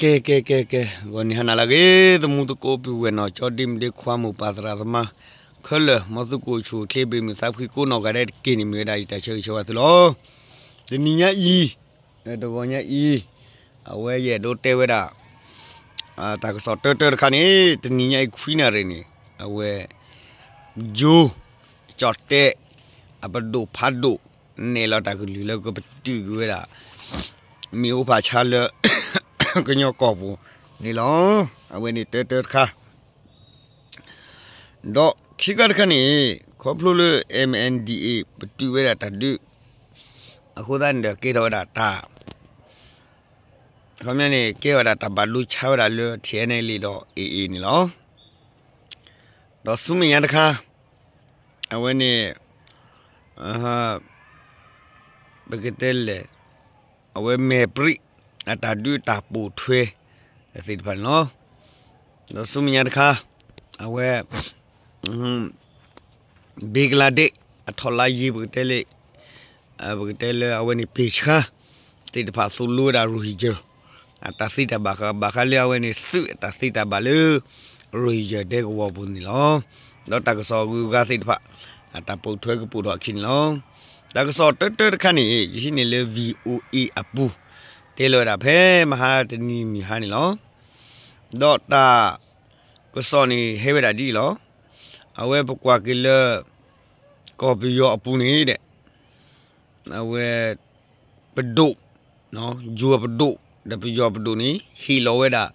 ကဲ ကဲ ကဲ ကဲ ဂီၤနံၤဟါနၤလၢအဂ့ၤ သမူသကိးပုၢ်ဝဲၢ်နီၢ်ကၠီ ဒ့မုၣ်ဒ့ခွါ မိၢ်ပၢ်သရၣ်သမါ ခဲလၢာ် မ်သုကအိၣ်ဆူၣ်အိၣ်ချ့ ဘၣ်မုာ်သးဖှံကိးနီၢ်ဂၤဒဲးတက့ၢ်န့ၣ် မ့ၢ်ဝဲဒၣ်ယတၢ်ဆၢဂ့ၤဆၢဝါသုလီၤ. တနံၤညါအံၤ တဂီၤညါအံၤ အဝဲယအဲၣ်ဒိးတဲဝဲဒၣ် တၢ်ကစီၣ်တၢတၢတခါန့ၣ် တနံၤညါအံၤခွံနၣ်ရံၣ်န့ၣ် အဝဲ ယိၤ ကၠီၣ်တဲၣ် အပဒိၣ်ဖးဒိၣ် နဲၣ်လီၤတၢ်ကလုၢ်လၢကပတုာ်ကွံာ်ဝဲဒၣ် မ့ၣ်အူဖးဆါလၢ ကညီကီၢ်ပူၤန့ၣ်လီၤ. အဝဲန့ၣ်တၢတၢတခါ ဒီးခံခါတခါန့ၣ် ခီဖျိလၢ M N D A ပတုာ်ဝဲဒၣ်တၢ်ဒုး အဃိသတးန့ၣ်ဒီးကဲထီၣ်ဝဲဒၣ်တၢ် ခီပညီန့ၣ် ကဲဝဲဒၣ်တၢ်ဘၣ်ဒိဆါဝဲဒၣ်လၢ T N L A ဒီး A A န့ၣ်လီၤ. ဒီးဆူမဲာ်ညါတခါ အဝဲန့ၣ် ပကတဲလဲၣ် အဝဲမဲာ်ပြံး အတၢ်ဒုးတၢ်ပိာ်ထွဲ သ့ၣ်တဖၣ်န့ၣ်လီၤ. ဒီးဆူမဲာ်ညါတခါ အဝဲ ဘ့ကလါဒ့း အထီၣ်လါယံၤ ပကတဲလၢ ပကတဲလၢအဝဲန့ၣ်ပ့ၢ်ဆှါ သ့ၣ်တဖၣ်သိၣ်လိဝဲဒၣ် Rohingya အတၢ်သ့တၢ်ဘၣ်ဃး ဘၣ်ဃးလၢအဝဲန့ၣ်သုးအတၢ်သ့တၢ်ဘၣ်လၢ Rohingya ဒဲကဝီၤပူၤန့ၣ်လီၤ. ဒီးတၢ်ကစီၣ်အဂုၤအဂၤသ့ၣ်တဖၣ် အတၢ်ပိာ်ထွဲကပိာ်ထီၣ်အခံန့ၣ်လီၤ. တၢ်ကစီၣ်တၢတၢတခါန့ၣ် ယဟံးန့ၢ်လၢ V O A အပူၤ တဲလီၤဝဲဒၣ်ဖဲမဟါတနံၤမံၤဟါန့ၣ်လီၤ. ဒီးတၢ်ကစီၣ်န့ၣ်ဟဲဝဲဒၣ်ဒ်အံၤလီၤ. အဝဲပကွၢ်က့ၤလၢ ကီၢ်ပယီၤအပူၤန့ၣ်ဒီး အဝဲ ပဒိၣ် ယိၤပဒိၣ် ဒီးပယီၤပဒိၣ်န့ၣ် ဟ့ၣ်လီၤဝဲဒၣ်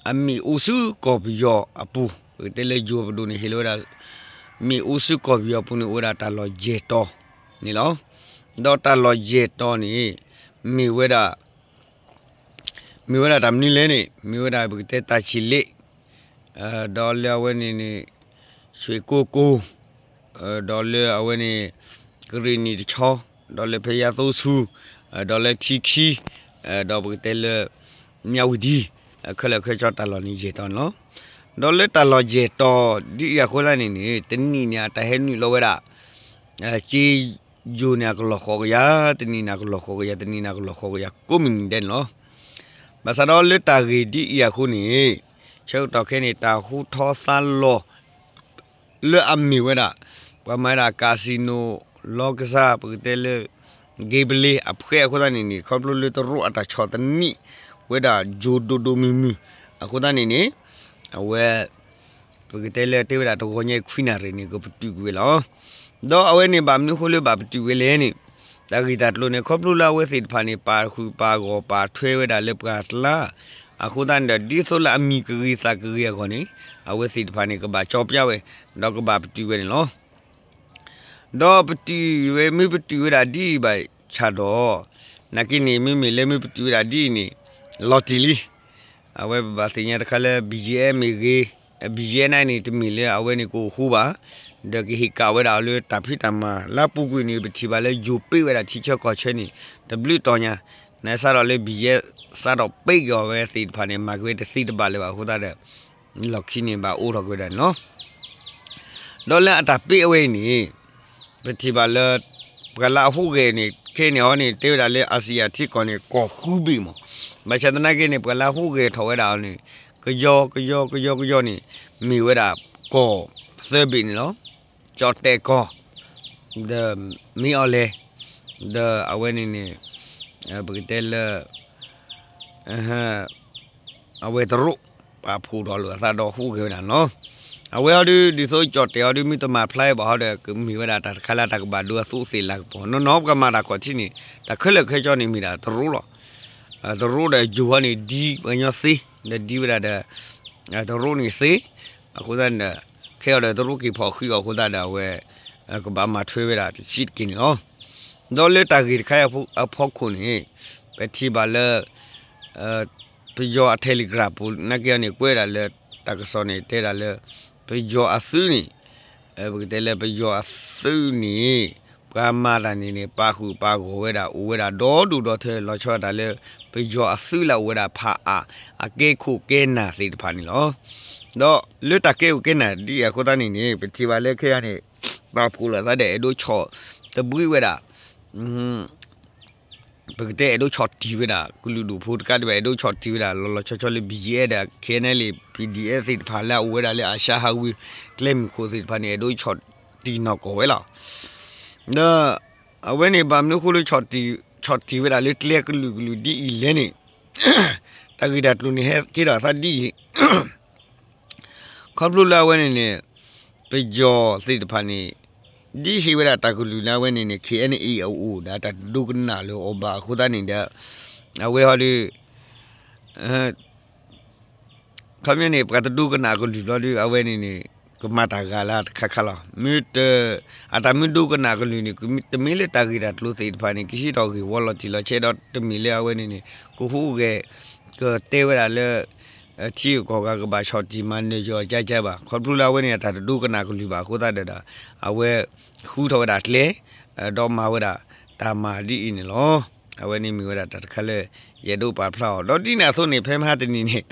အမ့ၣ်အူဆူကီၢ်ပယီၤအပူၤ ပကတဲလၢယိၤပဒိၣ်န့ၣ် ဟ့ၣ်လီၤဝဲဒၣ် မ့ၣ်အူဆူကီၢ်ပယီၤအပူၤန့ၣ် အိၣ်ဝဲဒၣ်တၢ်လီၢ်ယဲၢ်တီၤန့ၣ်လီၤ. ဒီးတၢ်လီၢ်ယဲၢ်တီၤန့ၣ် မ့ၢ်ဝဲဒၣ် မ့ၢ်ဝဲဒၣ်တၢ်မနုၤလဲၣ်န့ၣ် မ့ၢ်ဝဲဒၣ်ပကတဲတၢ်ဆံၣ်လ့း ဒီးလၢအဝဲန့ၣ်န့ၣ် ဆွ့ၣ်ကိကိၤ ဒီးလၢအဝဲန့ၣ် ကရ့ၣ်နံၣ်တဆီ ဒီးလၢဖဲယါသိဆူ ဒီးလၢထံခံ ဒီးပကတဲလၢ မၠးဝတံ ခဲလၢာ်ခဲဆ့တၢ်လီၢ်န့ၣ်ယဲၢ်တီၤန့ၣ်လီၤ. ဒီးလၢတၢ်လီၢ်ယဲၢ်တီၤဒ်အံၤအဃိသတးန့ၣ်န့ၣ် တနံၣ်န့ၣ် အတၢ်ဟဲနုာ်လီၤဝဲဒၣ် က့ယိၤန့ၣ်အကလီၢ်ဃိးကယၤ, တနံၣ်န့ၣ်အကလီၢ်ဃိးကယၤ, တနံၣ်န့ၣ်အကလီၢ်ဃိးကယၤ ကိးမုၢ်နံၤဒဲးန့ၣ်လီၤ. ဘၣ်ဆၣ်ဒီးလၢတၢ်ဂ့ၢ်ဒ်အံၤအဃိန့ၣ် ဆၢကတီၢ်ခဲအံၤန့ၣ် တၢ်ဟူထီသါလီၤ လၢအမ့ၢ်ဝဲဒၣ် ပှၤမၤဝဲဒၣ် casino လီကစၢ် ပကတဲလၢ gambling အဖှဲအဃိသတးန့ၣ်န့ၣ် ခီဖျိလၢတရူးအတၢ်ဆီၣ်သနံးဝဲဒၣ်ယိၤဒိၣ်ဒိၣ်မုၢ်မုၢ် အဃိသတးန့ၣ်န့ၣ် အဝဲ ပကတဲလၢတဲဝဲဒၣ်တဂီၤညါအံၤခွံနၣ်ရံၣ်န့ၣ် ကပတုာ်ကွံာ်ဝဲလီၤ. ဒီးအဝဲန့ၣ်ဘၣ်မနုၤအဃိလၢဘၣ်ပတုာ်ဝဲလဲၣ်န့ၣ် တၢ်ဂ့ၢ်တၢ်ကျိၤန့ၣ် ခီဖျိလၢအဝဲသ့ၣ်တဖၣ်န့ၣ် ပာ်ဃုာ်ပာ်ဂီၢ်ပာ်ထွဲဝဲဒၣ်လၢပှၤကျါ အဃိသတးန့ၣ်ဒီး ဒ်သိးလၢအမံၤကဂ့ၤသးကဂ့ၤအဂီၢ်န့ၣ် အဝဲသ့ၣ်တဖၣ်န့ၣ် ကဘၣ်ကၠီပျၢ်ဝဲ ဒီးကဘၣ်ပတုာ်ဝဲန့ၣ်လီၤ. ဒီးပတုာ်ဝဲ မ့ၢ်ပတုာ်ဝဲဒၣ်ဒ်အံၤဘၣ်ဆၣ်ဒီး နာ်က့န့ၣ် မ့မ့ၢ်လၢမ့ၢ်ပတုာ်ဝဲဒၣ်ဒ်အံၤန့ၣ် လီၤတံၢ်လံ. အဝဲပဘၣ်သ့ၣ်ညါတခါလၢ B G F မ့ၢ်ဂ့ၤ, B G F န့ၣ်န့ၣ် တမ့ၢ်လၢအဝဲန့ၣ်ကအိၣ်ဃူဘၣ်, ဒီးကဟ့ၣ်ကၣ်ဝဲဒၣ်အီၤလၢတၢ်ဖံးတၢ်မၤ လၢအပူၤကွံာ်န့ၣ် ပထံၣ်ဘၣ်လၢယိၤပ့းဝဲဒၣ်ထံဆၢကီၢ်ဆၢန့ၣ် တဘျုးတီၤညါ, နစးထီၣ်လၢ B G F စးထီၣ်ပ့းက့ၤအီၤဝဲသ့ၣ်တဖၣ်န့ၣ် မၤက့ၤဝဲတသ့တဘၣ်လၢၤဘၣ်အဃိသတးဒီး လီၢ်ခံန့ၣ်ဘၣ်အိၣ်ထီၣ်က့ၤဝဲဒၣ်န့ၣ်လီၤ. ဒီးလၢအတၢ်ပ့းအဝဲအံၤန့ၣ် ပထံၣ်ဘၣ်လၢ ပှၤလၢအဟူးဂဲၤန့ၣ် ခဲအံၤန့ၣ်အီၤန့ၣ် တဲဝဲဒၣ်လၢ Asia ထံကီၢ်န့ၣ် ကီၢ်ဃုဘ့ၣ်မး, ဘၣ်ဆၣ်သနာ်က့န့ၣ် ပှၤလၢအဟူးဂဲၤထီၣ်ဝဲဒၣ်အီၤန့ၣ် ကယီကယီကယီကယီန့ၣ် မ့ၢ်ဝဲဒၣ်ကီၢ်သၢဘ့ၣ်န့ၣ်လီၤ. ကၠီၣ်တဲၣ်ကီၢ် ဒီးမ့ၢ်အီၤလဲၣ် ဒီးအဝဲန့ၣ်န့ၣ် ပကတဲလၢ အဝဲတရူး ပာ်ဖှိၣ်ထီၣ်လိာ်အသးဒီးဟူးဂဲၤဝဲဒၣ်န့ၣ်လီၤ. အဝဲအီၤဒုး ဒ်သိးကၠီၣ်တဲၣ်အီၤဒုး မ့ၢ်တမၤဖျါဘၣ်ဟီဒီး ကမ့ၢ်ဝဲဒၣ်တၢ်တခါလၢတၢ်ကဘၣ်ဒိအသူးအသ့ၣ်လၤကပီၤ နီၢ်နီၢ်ပှၤမၤတၢ်ခီၣ်ထံးန့ၣ် တၢ်ခဲလၢာ်ခဲဆ့န့ၣ်မ့ၢ်ဒၣ်တရူးလီၤ. တရူးဒီးယိၤဟီန့ၣ် ဒ်ပှၤကညီသ့ ဒီးဒ်ဝဲဒၣ်ဒီး တရူးန့ၣ်သ့ အဃိသတးန့ၣ်ဒီး ခဲအံၤဒီးတရူးက့ၤဖီၣ်ဃံးအီၤအဃိသတးဒီးအဝဲ ကဘၣ်မၤထွဲဝဲဒၣ်တဆံးတက့ၢ်န့ၣ်လီၤ. ဒီးလၢတၢ်ဂ့ၢ်တခါအံၤအဖီခိၣ်န့ၣ် ပထံၣ်ဘၣ်လၢ ပယီၤအ Telegram ပူၤ နာ်က့အီၤန့ၣ် ကွဲးဒၣ်လၢ တၢ်ကစီၣ်န့ၣ် တဲဒၣ်လၢ ပယီၤအသုးန့ၣ် ပကတဲလၢပယီၤအသုးန့ၣ် ပှၤမၤတၢ်န့ၣ်န့ၣ် ပာ်ဃုာ်ပာ်ဂီၢ်ဝဲဒၣ် အိၣ်ဝဲဒၣ်ဒီဒူၣ်ဒီထၢ လီၤဆီဒၣ်တၢ်လၢ ပယီၤအသုးလၢအအိၣ်ဝဲဒၣ်ဖးအါ အကဲခိၣ်ကဲနၢ်သ့ၣ်တဖၣ်န့ၣ်လီၤ. ဒီးလၢတၢ်ကဲခိၣ်ကဲနၢ်ဒ်အံၤအဃိသတးန့ၣ်န့ၣ် ပထံၣ်ဘၣ်လၢခဲအံၤန့ၣ် ပာ်ဖှိၣ်လိာ်သးဒီးအဲၣ်ဒိးဆီၣ်သဘှံးဝဲဒၣ် ပကတဲအဲၣ်ဒိးဆီၣ်တံၢ်ဝဲဒၣ် ကလုာ်ဒူၣ်ဖိတကးဒံးဘၣ် အဲၣ်ဒိးဆီၣ်တံၢ်ဝဲဒၣ် လီၤလီၤဆီဆီလၢ ဘီကၠံအဲၣ် ဒီး ခဲအံၤန့ၣ်လံ ပီၣ်ဒံၣ်အဲၣ် သ့ၣ်တဖၣ်လၢအအိၣ်ဝဲဒၣ်လၢအၡါဟးဝ့ၢ် ကျဲမုၢ်ခိၣ်သ့ၣ်တဖၣ်န့ၣ် အဲၣ်ဒိးဆီၣ်တံၢ်နီၢ်ကီၢ်ဝဲလီၤ. ဒီးအဝဲန့ၣ် ဘၣ်မနုၤအဃိလၢ ဆီၣ်တံၢ်ဝဲဒၣ်လၢကျဲကလုာ်ကလုာ်ဒ်အံၤလဲၣ်န့ၣ် တၢ်ဂ့ၢ်တၢ်ကျိၤန့ၣ် ဟဲကဲထီၣ်အသးဒ်အံၤ ခီဖျိလၢအဝဲန့ၣ်န့ၣ် ပယီၤသ့ၣ်တဖၣ်န့ၣ် ဒ်ဟ့ၣ်ဝဲဒၣ်တၢ်ကလုၢ်လၢအဝဲန့ၣ်န့ၣ် ခဲအံၤန့ၣ် အအိၣ်ဒီးတၢ်တဒိကနၣ်လၢၤအီၤဘၣ်အဃိသတးန့ၣ်ဒီး အဝဲဟီဒီး ခီပညီန့ၣ် ပှၤတဒိကနၣ်ကလုၢ်ဘျီဒီး အဝဲန့ၣ်န့ၣ် ကမၤတၢ်ဂၤလၢတခါခါလီၤ. မ့ၢ်တ အတၢ်မ့ၢ်ဒိကနၣ်ကလုၢ်န့ၣ် တမ့ၢ်လၢတၢ်ဂ့ၢ်တၢ်ကျိၤသ့ၣ်တဖၣ်န့ၣ် ကဟံးထီၣ်ဂ့ၢ်ဝီလီၤတံၢ်လီၤဆဲးဒီး တမ့ၢ်လၢအဝဲန့ၣ်န့ၣ် ကဟူးဂဲၤ ကတဲဝဲဒၣ်လၢ ထံဂုၤကီၢ်ဂၤကဘၣ်ဆီၣ်တံၢ်မၤနၢၤယီၤကကဘၣ် ခီဖျိလၢအဝဲန့ၣ် အတၢ်တဒိကနၣ်ကလုၢ်ဘၣ်အဃိသတးဒီး အဝဲဃုထီၣ်ဝဲဒၣ်ကျဲ ဒီးမၤဝဲဒၣ်တၢ်မၤဒ်အံၤန့ၣ်လီၤ. အဝဲန့ၣ်မ့ၢ်ဝဲဒၣ်တၢ်တခါလၢ ယအဲၣ်ဒိးပာ်ဖျါအီၤ ဒီးဒ်န့ၣ်အသိးန့ၣ် ဖဲမဟါတနံၤန့ၣ် မ့ၢ်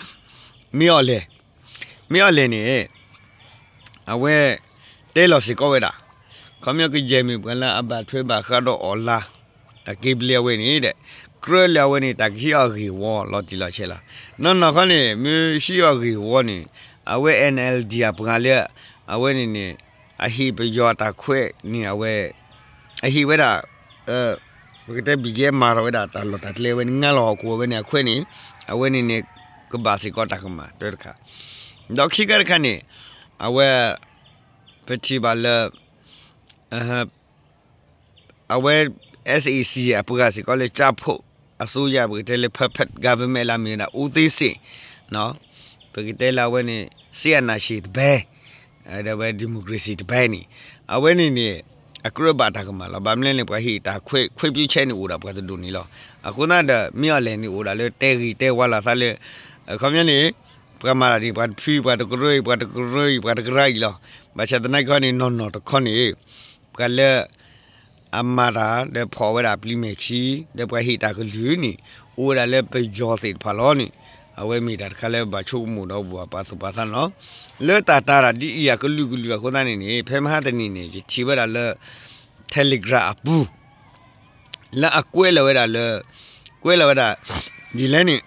အီၤလဲၣ် မ့ၢ်အီၤလဲၣ်န့ၣ် အဝဲ တဲလီၤစ့ၢ်ကီးဝဲဒၣ် ခီပညီကယဲၢ်မ့ၢ်ပှၤလၢအဘၣ်ထွဲဘၣ်ဃးဒီးအီၣ်လါ အက့ဘျဲအဝဲန့ၣ်ဒီး ကြၢးလၢအဝဲန့ၣ် တၢ်ကဟံးအီၤဂ့ၢ်ဝီလီၤတံၢ်လီၤဆဲးလီၤ. နီၢ်နီၢ်ခီန့ၣ် မ့ၢ်ဟံးအီၤဂ့ၢ်ဝီန့ၣ် အဝဲ NLD အပှၤလၢ အဝဲန့ၣ်န့ၣ် အဟ့ၣ်ပယီၤတၢ်ခွဲးန့ၣ် အဝဲ အဟ့ၣ်ဝဲဒၣ် ပကတဲ ဘီကၠံ မၤထီၣ်ဝဲဒၣ်တၢ်လီၢ်တၢ်ကျဲဝဲန့ၣ် ငါလီၤဟီၣ်ခိၣ်ဝဲန့ၣ် အခွဲးန့ၣ် အဝဲန့ၣ်န့ၣ် ကဘၣ်စ့ၢ်ကီးတၢ်ကမၣ်တၢတခါ ဒီးခံခါတခါန့ၣ် အဝဲ ပထံၣ်ဘၣ်လၢ အဝဲ SAC အပှၤစ့ၢ်ကီးလၢ ကၠၢ်ဖိၣ်အစိုးရ ပကတဲလၢ puppet government လၢအမ့ၢ်ဝဲဒၣ် ဦးသိန်းစိန် ပကတဲလၢအဝဲန့ၣ် စစ်အာဏာရှင် တပိုင်း ဒီးဝဲ democracy တပိုင်းန့ၣ် အဝဲန့ၣ်န့ၣ် အကြၢးဘၣ်တၢ်ကမၣ်လီၤ. ဘၣ်မနုၤလဲၣ်န့ၣ် ပှၤဟ့ၣ်တၢ်ခွဲး ခွဲးပြုချက်န့ၣ် အိၣ်ဒီးပှၤတဒူၣ်န့ၣ်လီၤ. အဃိသတးဒီး မ့ၢ်အီၤလဲၣ်န့ၣ် အိၣ်ဒၣ်လၢတဲဂ့ၤတဲဝါလိာ်သးလၢ ခီပညီန့ၣ် ပှၤမၤတၢ်န့ၣ် ပှၤတဖု ပှၤတကရၢအံၤ ပှၤတကရၢအံၤ ပှၤတကရၢအံၤလီၤ. ဘၣ်ဆၣ်သနာ်က့န့ၣ် နီၢ်နီၢ်တခီန့ၣ် ပှၤလၢ အမၤတၢ် ဒီးဖီၣ်ဝဲဒၣ်ပျံၤမဲာ်ခံ ဒီးပှၤဟ့ၣ်တၢ်ကလုၢ်န့ၣ် အိၣ်ဝဲဒၣ်လၢပယီၤသ့ၣ်တဖၣ်လီၤန့ၣ် အဝဲမ့ၢ်တၢ်တခါလၢဘၣ်ဆိကမိၣ်ဒီးဘၣ်ပာ်သူၣ်ပာ်သးန့ၣ်လီၤ. လၢတၢ်တာ်တၢ်ဒ်အံၤအကလုာ်ကလုာ်အဃိသတးန့ၣ်န့ၣ် ဖဲမဟါတနံၤန့ၣ် ယထံၣ်ဝဲဒၣ်လၢ Telegram အပူၤ လၢအကွဲးလီၤဝဲဒၣ်လၢ ကွဲးလီၤဝဲဒၣ် ဒ်လဲၣ်န့ၣ်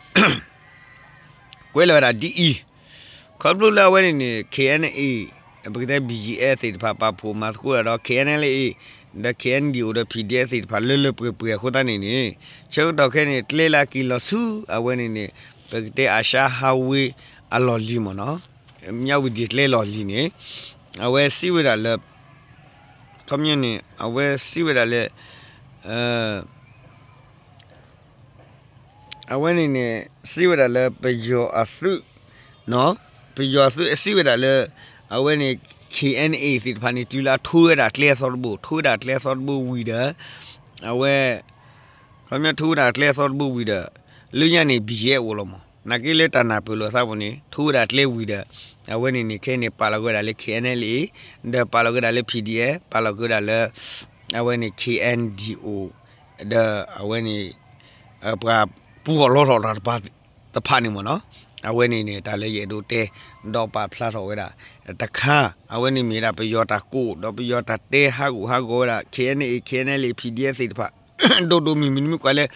ကွဲးလီၤဝဲဒၣ်ဒ်အံၤ, ခီဖျိလၢအဝဲန့ၣ်န့ၣ် KNA ပကတဲ ဘီကၠံအဲၣ် သ့ၣ်တဖၣ် ပာ်ဖှိၣ်မၤသကိးတၢ်ဒီး KNLA ဒီး KNDO ဒီး PDF သ့ၣ်တဖၣ် လၢလၢပှဲၤပှဲၤအဃိသတးန့ၣ်န့ၣ် ဆၢကတီၢ်ခဲအံၤန့ၣ် ကျဲလၢအက့ၤလီၤဆူ အဝဲန့ၣ်န့ၣ် ပကတဲအၡါဟးဝ့အလီၢ်လံၤမ့ၢ်နီၤ, မြဝတီ ကျဲလီၢ်လံၤန့ၣ် အဝဲစံးဝဲဒၣ်လၢ ခီပညီန့ၣ် အဝဲစံးဝဲဒၣ်လၢ အဝဲန့ၣ်န့ၣ် စံးဝဲဒၣ်လၢပယီၤအသုး, ပယီၤအသုးအစံးဝဲဒၣ်လၢ အဝဲန့ၣ် KNA သ့ၣ်တဖၣ်န့ၣ် တုၤလၢအထိဝဲဒၣ်ကျဲအသီတဘိ, ထိဝဲဒၣ်ကျဲအသီတဘိဝံၤဒီး အဝဲ ခီပညီထိဝဲဒၣ်ကျဲအသီတဘိဝံၤဒီး လၢညါန့ၣ် ဘီကၠံအဲၣ် အိၣ်လီၤမ့ၢ်, နာ်က့လၢတၢ်နၢ်ပၢၢ်လိာ်သးပူၤန့ၣ် ထိဝဲဒၣ်ကျဲဝံၤဒီး အဝဲန့ၣ်န့ၣ် ခဲအံၤန့ၣ် ပာ်လီၤက့ၤဝဲဒၣ်လၢ KNLA ဒီးပာ်လီၤက့ၤဝဲဒၣ်လၢ PDF, ပာ်လီၤက့ၤဝဲဒၣ်လၢ အဝဲန့ၣ် KNDO ဒီးအဝဲန့ၣ် ပှၤပူထီၣ်လီထီၣ်တၢ်တဖၣ်န့ၣ်မ့ၢ်နီၤ, အဝဲန့ၣ်န့ၣ် တၢ်လၢယအဲၣ်ဒိးတဲ ဒီးပာ်ဖျါထီၣ်ဝဲဒၣ်တခါ, အဝဲန့ၣ်မ့ၢ်ဒၣ်ပယီၤတၢ်ကိး ဒီးပယီၤတၢ်တဲဟးဂူာ်ဟးဂီၤဝဲဒၣ် KNA, KNLA, PDF သ့ၣ်တဖၣ် ဒိၣ်ဒိၣ်မုၢ်မုၢ် နမ့ၢ်ကွၢ်လၢ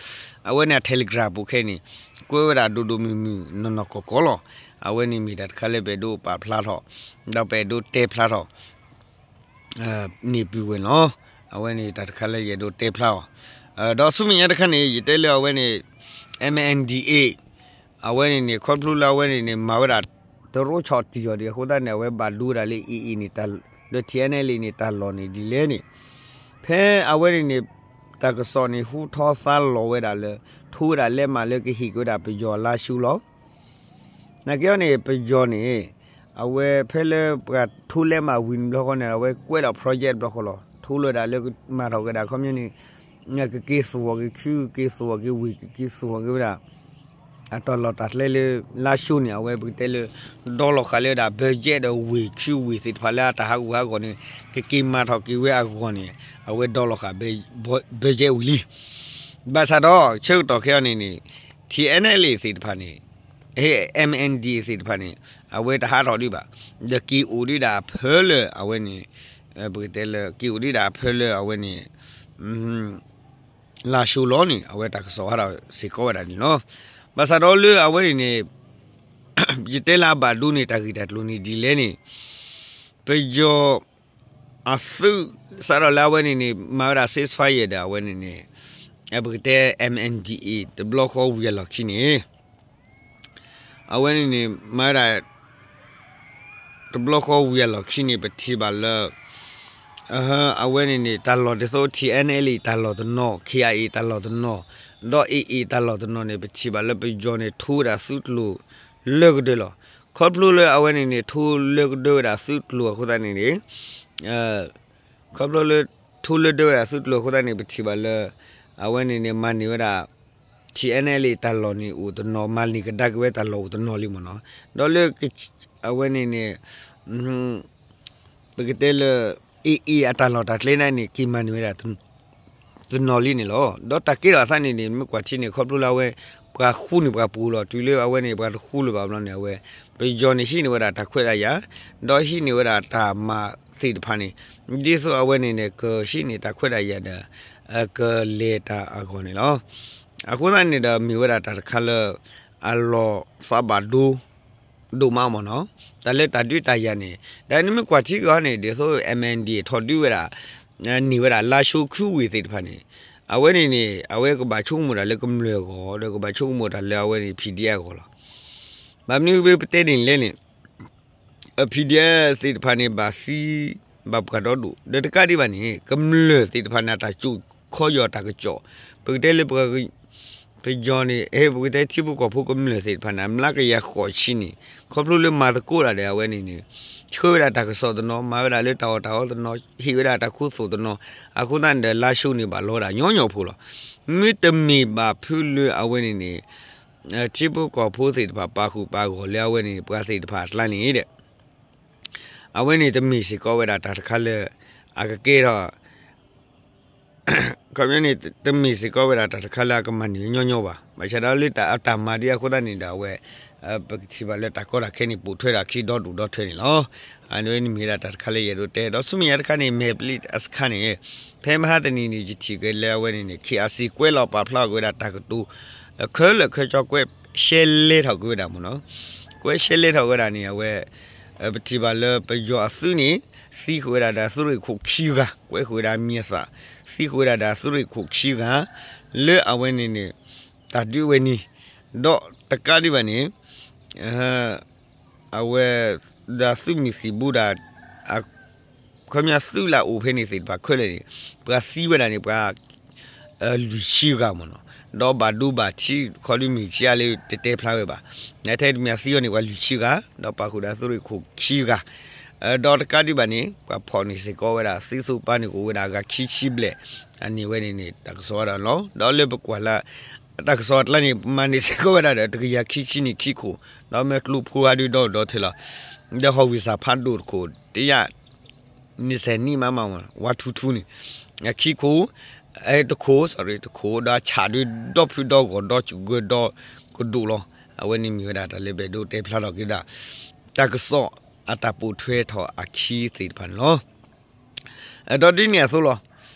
အဝဲန့ၣ်အ Telegram ပူၤခဲအံၤန့ၣ် ကွဲးဝဲဒၣ်ဒိၣ်ဒိၣ်မုၢ်မုၢ် နီၢ်နီၢ်ကီၢ်ကီၢ်လီၤ. အဝဲန့ၣ်မ့ၢ်တၢ်တခါလၢပအဲၣ်ဒိးပာ်ဖျါထီၣ် ဒီးပအဲၣ်ဒိးတဲဖျါထီၣ် န့ၢ်ပုၢ်ဝဲၢ်လီၤ. အဝဲန့ၣ်တၢ်တခါလၢယအဲၣ်ဒိးတဲဖျါအီၤ, ဒီးဆူမဲာ်ညါတခါန့ၣ် ယတဲလၢအဝဲန့ၣ် MNDAA အဝဲန့ၣ်န့ၣ် ခီဖျိလၢအဝဲန့ၣ်န့ၣ် မၤဝဲဒၣ် တရိဆီၣ်တံၢ်အီၤဒံးအဃိသတးန့ၣ် အဝဲဘၣ်ဒိဝဲဒၣ်လၢ AA န့ၣ် လၢ TNLA န့ၣ် တၢ်လီၢ်န့ၣ်ဒ်လဲၣ်န့ၣ်, ဖဲအဝဲန့ၣ်န့ၣ် တၢ်ကစီၣ်န့ၣ် ဟူထီသါလီၤဝဲဒၣ်လၢ ထိဝဲဒၣ်လဲးမးလၢကဟ့ၣ်က့ၤဝဲဒၣ်ပယီၤလါၡူလီၤ. နာ်က့အီၤန့ၣ် ပယီၤန့ၣ် အဝဲဖဲလၢပှၤထိလဲးမးဝံၤန့ၣ်ဘျီဃီန့ၣ် အဝဲကွဲးဒီး project ဘျီဃီလီၤ. ထိလၢဒၣ်လၢမၤထီၣ်က့ၤဒၣ်ခီပညီန့ၣ် ကက့ၤသူၣ်အီၤက့ၤခု ကက့ၤသူၣ်အီၤက့ၤဝ့ၢ် ကက့ၤသူၣ်အီၤက့ၤဝဲဒၣ် အတၢ်လီၢ်တၢ်ကျဲလၢ လါၡူန့ၣ် အဝဲပကတဲလၢ ဒီလီၤဃာ်လၢဒၣ် budget ဒီးဝ့ၢ်ခုဝ့ၢ်သ့ၣ်တဖၣ်လၢအတၢ်ဟးဂူာ်ဟးဂီၤန့ၣ် ကက့ၤမၤထီၣ်က့ၤဝဲအဂီၢ်န့ၣ် အဝဲဒီလီၤဃာ် budget ဝံၤလံ. ဘၣ်ဆၣ်ဒီး ဆၢကတီၢ်ခဲအံၤန့ၣ်န့ၣ် TNLA သ့ၣ်တဖၣ်န့ၣ် MNDAA သ့ၣ်တဖၣ်န့ၣ် အဝဲတဟးထီၣ်ဒံးဘၣ်, ဒီးက့ၤအိၣ်ဒံးဒၣ်အဖၢလၢအဝဲန့ၣ် ပကတဲလၢ က့ၤအိၣ်ဒံးဒၣ်အဖၢလၢအဝဲန့ၣ် လါၡိလီၤန့ၣ် အဝဲတၢ်ကစီၣ်ဟးထီၣ်စ့ၢ်ကီးဝဲဒၣ်န့ၣ်လီၤ. ဘၣ်ဆၣ်ဒီးလၢအဝဲန့ၣ်န့ၣ် ယတဲလၢအဘၣ်ဒိန့ၣ် တၢ်ဂ့ၢ်တၢ်ကျိၤန့ၣ်ဒ်လဲၣ်န့ၣ် ပယီၤအသုး စးထီၣ်လၢအဝဲန့ၣ်န့ၣ် မၤဝဲဒၣ် ceasefire ဒီးအဝဲန့ၣ်န့ၣ် ပကတဲ M N D A တဘျီဃီဝံၤအလီၢ်ခံန့ၣ် အဝဲန့ၣ်န့ၣ် မၤဝဲဒၣ် တဘျီဃီဝံၤအလီၢ်ခံန့ၣ် ပထံၣ်ဘၣ်လၢ အဝဲန့ၣ်န့ၣ် တၢ်လီၢ်ဒ်သိး T N L A တၢ်လီၢ်တနီၤ K I A တၢ်လီၢ်တနီၤ ဒီး A A တၢ်လီၢ်တနီၤန့ၣ် ပထံၣ်ဘၣ်လၢပယီၤန့ၣ် ထိဝဲဒၣ်သုးကျိၤလၢကဒၢလီၤ. ခီဖျိလၢအဝဲန့ၣ်န့ၣ် ထိလၢကဒၢဝဲဒၣ်သုးကျိၤအဃိသတးန့ၣ်န့ၣ် ခီဖျိလၢထိလၢဒၢဝဲဒၣ်သုးကျိၤအဃိသတးန့ၣ် ပထံၣ်ဘၣ်လၢ အဝဲန့ၣ်န့ၣ် မၤန့ၢ်ဝဲဒၣ် T N L A တၢ်လီၢ်န့ၣ်အိၣ်တနီၤ မၤန့ၢ်ကဒါက့ၤဝဲတၢ်လီၢ်အိၣ်တနီၤလံမ့ၢ်နီၤ. ဒီးလၢ အဝဲန့ၣ်န့ၣ် ပကတဲလၢ A A အတၢ်လီၢ်တၢ်ကျဲန့ၣ်န့ၣ် က့ၤမၤန့ၢ်ဝဲဒၣ် တနီၤလံန့ၣ်လီၤ. ဒီးတၢ်ကဲထီၣ်အသးန့ၣ်န့ၣ် မ့ၢ်ကွၢ်ထံန့ၣ် ခီဖျိလၢအဝဲ ပှၤဃူန့ၢ်ပှၤပူၤလီၤ. တုၤလၢအဝဲန့ၣ် ပှၤတဃူလၢၤဘၣ်ဘျီန့ၣ် အဝဲ ပယီၤန့ၣ်ဟံးန့ၢ်ဝဲဒၣ်တၢ်ခွဲးတၢ်ယာ် ဒီးဟံးန့ၢ်ဝဲဒၣ်တၢ်မၤသ့ၣ်တဖၣ်န့ၣ် ဒ်သိးအဝဲန့ၣ်န့ၣ် ကဟံးန့ၢ်တၢ်ခွဲးတၢ်ယာ်ဒီး ကလဲၤတၢ်အဂီၢ်န့ၣ်လီၤ. အဃိသတးန့ၣ်ဒီးမ့ၢ်ဝဲဒၣ်တၢ်တခါလၢ အလီၤသးဘၣ်ဒိ ဒိၣ်မးမ့ၢ်နီၤ, တၢ်လၢတၢ်ဒုးတၢ်ယၤန့ၣ် ဒီးနမ့ၢ်ကွၢ်ထံကီၢ်န့ၣ် ဒ်သိး M N D A ထီၣ်ဒုးဝဲဒၣ် န့ၢ်ဝဲဒၣ်လါၡိခုဝ့ၢ်သ့ၣ်တဖၣ်န့ၣ် အဝဲန့ၣ်န့ၣ် အဝဲကဘၣ်ဆိကမိၣ်တၢ်လၢကမျၢၢ်အဂီၢ် ဒီးကဘၣ်ဆိကမိၣ်တၢ်လၢအဝဲန့ၣ် P D F အဂီၢ်လီၤ. ဘၣ်မနုၤပတဲန့ၣ်လဲၣ်န့ၣ် P D F သ့ၣ်တဖၣ်န့ၣ် ဘၣ်သံဘၣ်ပှၢ်ဒီဒိၣ် ဒီးတကးဒံးဘၣ်န့ၣ် ကမျၢၢ်သ့ၣ်တဖၣ်န့ၣ် အတၢ်စိာ်ခီယီၤတၢ်ကစီၣ် ပကတဲလၢ ပယီၤန့ၣ် အဲ ပကတဲထံဖိကီၢ်ဖိကမျၢၢ်သ့ၣ်တဖၣ်န့ၣ် အမျးကယၤဃိးဆံန့ၣ် ခီဖျိလၢမၤသကိးတၢ်ဒီးအဝဲန့ၣ်န့ၣ် ဆှၢဝဲဒၣ်တၢ်ကစီၣ်တနီၤ မၤဝဲဒၣ်လၢတၢ်အီၣ်တၢ်အီတနီၤ ဟ့ၣ်ဝဲဒၣ်တၢ်ခူသူၣ်တနီၤ အဃိသတးန့ၣ်ဒီး လါၡိန့ၣ်ဘၣ်လီၤဝဲဒၣ်ညီညီဖိလီၤ. မ့တမ့ၢ်ဘၣ်ဖုလၢအဝဲန့ၣ်န့ၣ် ထံဖိကီၢ်ဖိသ့ၣ်တဖၣ် ပာ်ဃုာ်ပာ်ဂီၢ်လၢအဝဲန့ၣ် ပှၤသ့ၣ်တဖၣ်အကျါန့ၣ်ဒီး အဝဲန့ၣ်တမ့ၢ်စ့ၢ်ကီးဝဲဒၣ်တၢ်တခါလၢ အကကဲထီၣ် ခီပညီန့ၣ် တမ့ၢ်စ့ၢ်ကီးဝဲဒၣ်တၢ်တခါလၢအကမၤန့ၢ်ညီညီဘၣ်. ဘၣ်ဆၣ်ဒီးလၢတၢ်အတၢ်မၤဒ်အဃိသတးန့ၣ်ဒီး အဝဲ ပကထံၣ်ဘၣ်လၢတၢ်ကီတၢ်ခဲန့ၣ် ပိာ်ထွဲဒၣ်ခံဒီဒူၣ်ဒီထၢန့ၣ်လီၤ. အဝဲန့ၣ်မ့ၢ်ဝဲဒၣ်တၢ်တခါလၢယအဲၣ်ဒိးတဲ ဒီးဆူမဲာ်ညါတခါန့ၣ် မဲာ်ပလံးအစခါန့ၣ် ဖဲမဟါတနံၤန့ၣ် ယထံၣ်က့ၤလၢအဝဲန့ၣ်န့ၣ် K R C ကွဲးလီၤပာ်ဖျါအီၤက့ၤဝဲဒၣ်တၢ်ကတိၤ ခဲလၢာ်ခဲဆ့ကွဲးရှဲလဲထီၣ်က့ၤဝဲဒၣ်မ့ၢ်နီၤ. ကွဲးရှဲလဲထီၣ်ဝဲဒၣ်န့ၣ် အဝဲ ပထံၣ်ဘၣ်လၢပယီၤအသုးန့ၣ် သံဃုာ်ဝဲဒၣ်ဒီးသုးရ့ၣ်ခိၣ်ခံဂၤ ကွဲးဃုာ်ဝဲဒၣ်မံၤအသၣ် သံဃုာ်ဝဲဒၣ်ဒီးသုးရ့ၣ်ခိၣ်ခံဂၤ လၢအဝဲန့ၣ်န့ၣ် တၢ်ဒုးဝဲန့ၣ် ဒီးတကးဒံးဘၣ်န့ၣ် အဝဲ ဒီးသုးမုၢ်သံၣ်ဘိဒီး ခီပညီသုးလၢအအိၣ်ဖဲန့ၣ်သ့ၣ်တဖၣ်ခဲလၢာ်န့ၣ် ပှၤသံဝဲဒၣ်န့ၣ် ပှၤ လွံၢ်ဆံဂၤမ့ၢ်နီၤ, ဒီးဘၣ်ဒိဘၣ်ထံး ခီဒုးမုၢ်ဆံးအါလၢတတဲဖျါဝဲဘၣ်. ထဲတမံၤသံအီၤန့ၣ် ပှၤလွံၢ်ဆံဂၤ ဒီးပာ်ဃုာ်ဒီးသုးရ့ၣ်ခိၣ်ခံဂၤ, ဒီးတကးဒံးဘၣ်န့ၣ် ပှၤဖီၣ်န့ၢ်စ့ၢ်ကီးဝဲဒၣ် သံသိပာ်န့ၢ်က့ၤဝဲဒၣ်အဂၤခံဆံဘျဲၣ်, အန့ၣ်ဝဲန့ၣ်န့ၣ် တၢ်ကစီၣ်ဝဲဒၣ်လီၤ. ဒီးလၢပကွၢ်လၢ တၢ်ကစီၣ်အကျါန့ၣ် ပမၤန့ၢ်စ့ၢ်ကီးဝဲဒၣ်ဒီးတကယၤခံဆံန့ၣ်ခံခိၣ်, ဒီးမ့ၢ်ကျိဖိဂၤဒုးဒီဒီထၢလီၤ. ဒီးဟီၣ်ဝံၣ်စၢ်ဖးဒိၣ်တခိၣ် တယၢ် နံၣ်ဆဲးနံၣ်မးမး ဝါထူထူန့ၣ် ခံခိၣ်, တခိၣ် sorry တခိၣ် ဒီးအဆၣ်ဒုးဒီဖုဒီဂီၢ်ဒီစူၣ်ဂၢၢ်ဒီကဒိၣ်လီၤ. အဝဲန့ၣ်မ့ၢ်ဝဲဒၣ်တၢ်လၢပအဲၣ်ဒိးတဲဖျါထီၣ်က့ၤဝဲဒၣ် တၢ်ကစီၣ်အတၢ်ပိာ်ထွဲထီၣ်အခံသ့ၣ်တဖၣ်န့ၣ်လီၤ. ဒီးဒ်န့ၣ်အသိးလီၤ.